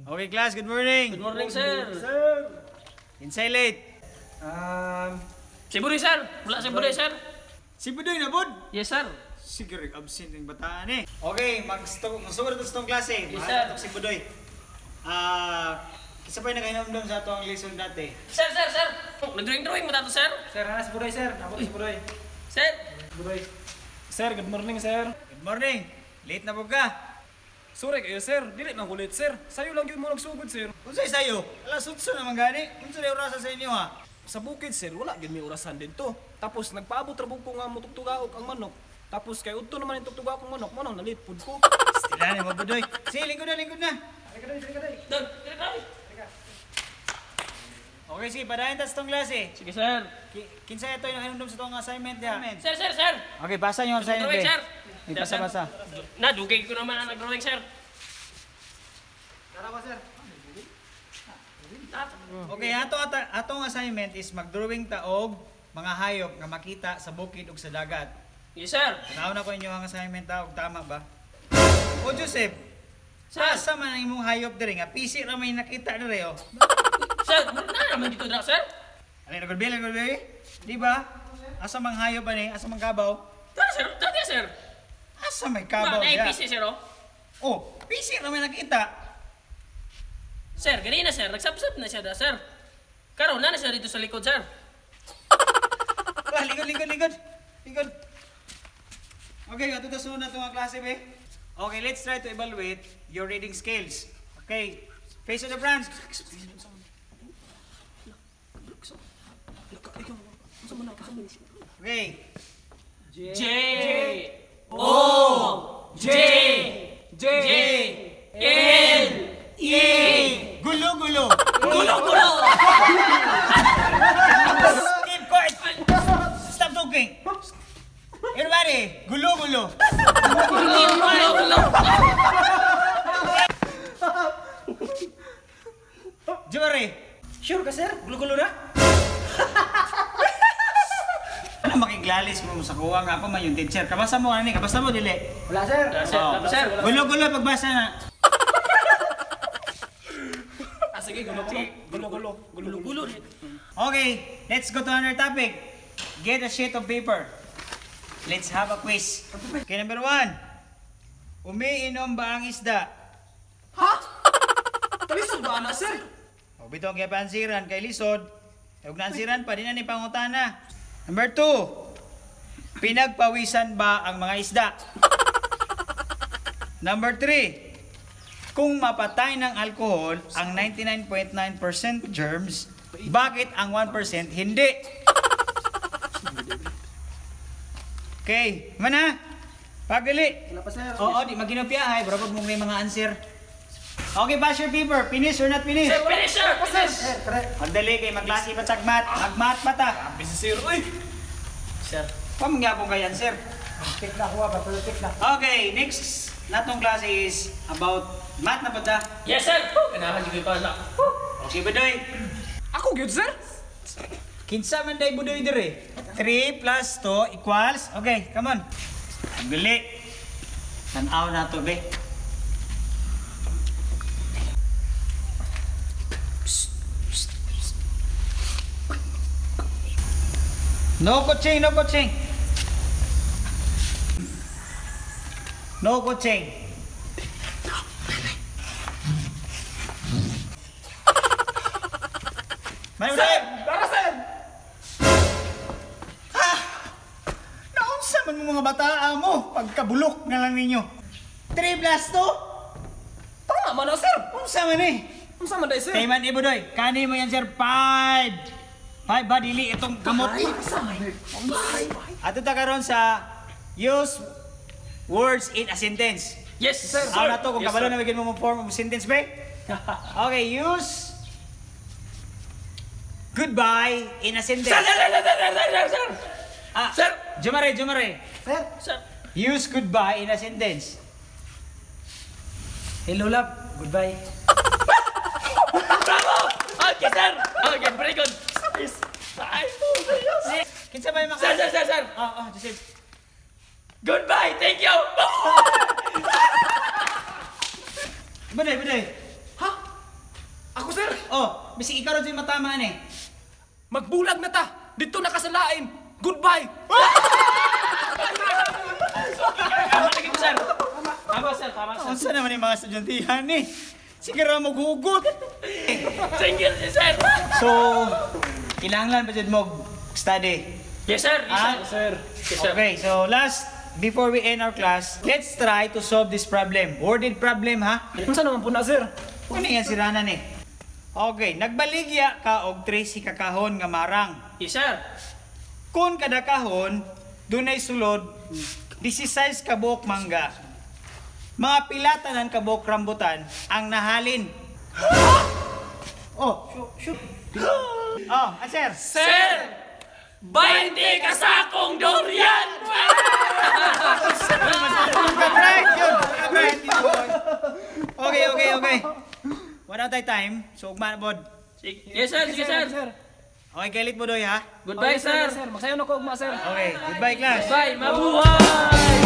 Okay class, good morning. Good morning, sir. Kinsay late. Si Budoy, sir. Wala si Budoy, sir. Si Budoy na bod. Yes, sir. Sige, absent ng bataan eh. Okay, magsugod na sa itong klase. Yes, Mahal sir. na to si Budoy. Kinsa pa yung nakahinumdum sa ato ang lesson dati? Sir, sir, sir. Nag-drawing-drawing mo tato, sir. Sir, hanas Budoy, sir. Ako si Budoy. Sir. Budoy. Sir, good morning, sir. Good morning. Late na po ka. Sorry kayo, sir. Dili man kulit, sir. Sayo lang yun mo nagsugod, sir. Unsay sayo? Alas 8 naman gani. Unsa ray orasa sa inyo ha? Sa bukid, sir, wala gyud may orasan dito. Tapos nagpaabot ra ko nga motugtugaok ang manok. Tapos kay udto naman yung tugtugaok ang manok, mo nang nalit pud ko. Stila ni mo Budoy. Sige, lingkod na, lingkod na. Dun, dun, dun. Okay, sige, padayon ta sa itong klase. Sige, sir. Kinsa ito yung nakahinumdum sa itong assignment diha? Sir, sir, sir. Okay, basa yung assignment. Drawing, eh. sir. Ay, basa, basa. Na, dugay ko naman ang nag-drawing, sir. Okay, atong assignment is mag-drawing ta og mga hayop nga makita sa bukid ug sa dagat. Yes, sir. Tanaw na ko inyo ang assignment ta og tama ba? O Joseph, Sir. asa man ang imong hayop diri nga pisi ra may nakita diri oh. Sir, na naman dito na, sir. Ano na gulbi, gulbi? Di ba? Asa mang hayop ani? Asa mang kabaw? Tara, sir. Tara, sir. Asa may kabaw Na, diha? PC, sir, oh. Oh, pisi ra may nakita. Sir, ganina, sir. Nagsabsab na siya, da, sir. Karon na na siya dito sa likod, sir. Wah, likod, likod, likod. Likod. Okay, ato ta sunod na itong klase, be. Okay, let's try to evaluate your reading skills. Okay, face to the front. Okay. J O J J L E. Gulo, gulo. Gulo, gulo. Keep quiet. Stop talking. Everybody, gulo, gulo. Gulo, gulo, gulo. Jumare. Sure ka, sir? Gulo-gulo na? Ano makiglalis mo sa kuha nga pa man yung teacher. Kabasa mo ani, kabasa mo dili. Wala, sir. Wala, sir. Wala, sir. Gulo, gulo pagbasa na. Ah, sige, gulo-gulo. Gulo-gulo. Gulo, gulo. Okay, let's go to another topic. Get a sheet of paper. Let's have a quiz. Okay, number 1. Umiinom ba ang isda? Ha? Talisod ba na, sir? O bitong kaya paansiran kay lisod. Huwag na ansiran pa, di na ni pangutana. Number 2. Pinagpawisan ba ang mga isda? Number 3. Kung mapatay ng alkohol ang 99.9% germs, bakit ang 1% hindi? Okay, mana? Pagdali. Wala pa, sir. Oo, di maginopya ay, bro, pag mong may mga answer. Okay, pass your paper. Finish or not finish? Sir, finish, sir. Finish. Pagdali kay magklase pa tagmat, magmat pa ta. Grabe si sir, uy. Sir. Pamangyapon kay answer. Tik na kuha ba? Pero tik na. Okay, next natong klase is about math na ba ta? Yes, sir. Kailangan juga pa na. Okay, Budoy. Ako gyud, sir? Kinsa man day Budoy dire? 3 plus 2 equals. Okay, come on. Pagdali. Tan-aw na to, be. No coaching, no coaching. No coaching. Mano, Sir! Tara, sir! Naunsa man mo mga bataa mo, pagkabulok na lang ninyo. 3 plus 2? Tama man na, sir. Unsa man eh? Unsa man day, sir? Kay man ibudoy, kani mo yan sir, 5. 5 ba dili itong kamot? Ato ta karon sa use words in a sentence. Yes, sir. Aw na to kung Yes, kabalo sir. na bigyan mo mo form of sentence ba? Okay, use goodbye in a sentence. Sir, sir, sir, sir, sir, sir, sir, sir. Ah, Sir. Jumare, Jumare. Sir? Sir. Use goodbye in a sentence. Hello, love. Goodbye. Bravo! Okay, sir. Okay, very good. Yes. Ay, yes. Kinsa ba yung mga... Sir, sir, sir, sir. Ah, Joseph. Goodbye. Thank you. Budoy, Budoy. Ha? Ako, sir. Oh, bisig ikaw rin matamaan eh. Magbulag na ta. Dito na ka sa lain. Goodbye. Tama lagi ko, sir. Tama, sir. Tama, sir. Unsa naman yung mga estudyantihan eh. Sige ra maghugot. Single si sir. So, kailangan pa jud mo study. Yes, sir. Yes, Ah? sir. Sir. Yes, sir. Okay, so last, before we end our class, let's try to solve this problem. Worded problem, ha? Unsa naman po na, sir? Ano yan si Ranan eh? Okay, nagbaligya ka og 13 ka kahon nga marang. Yes, sir. Kung kada kahon, dunay sulod 16 ka buok mangga. Mga pila tanan ka buok rambutan ang nahalin. Oh, shoot. Oh, sir. Sir! 20 kasakong durian! Kabrek yun. Kabrek. Okay. Wala tayo time. So, ugma na bod. Sige. Yes, sir. Sige, sir. Okay, kailit mo doy ha. Goodbye, sir. Sir, magsayo na ko ugma, sir. Okay, goodbye, class. Bye. Mabuhay!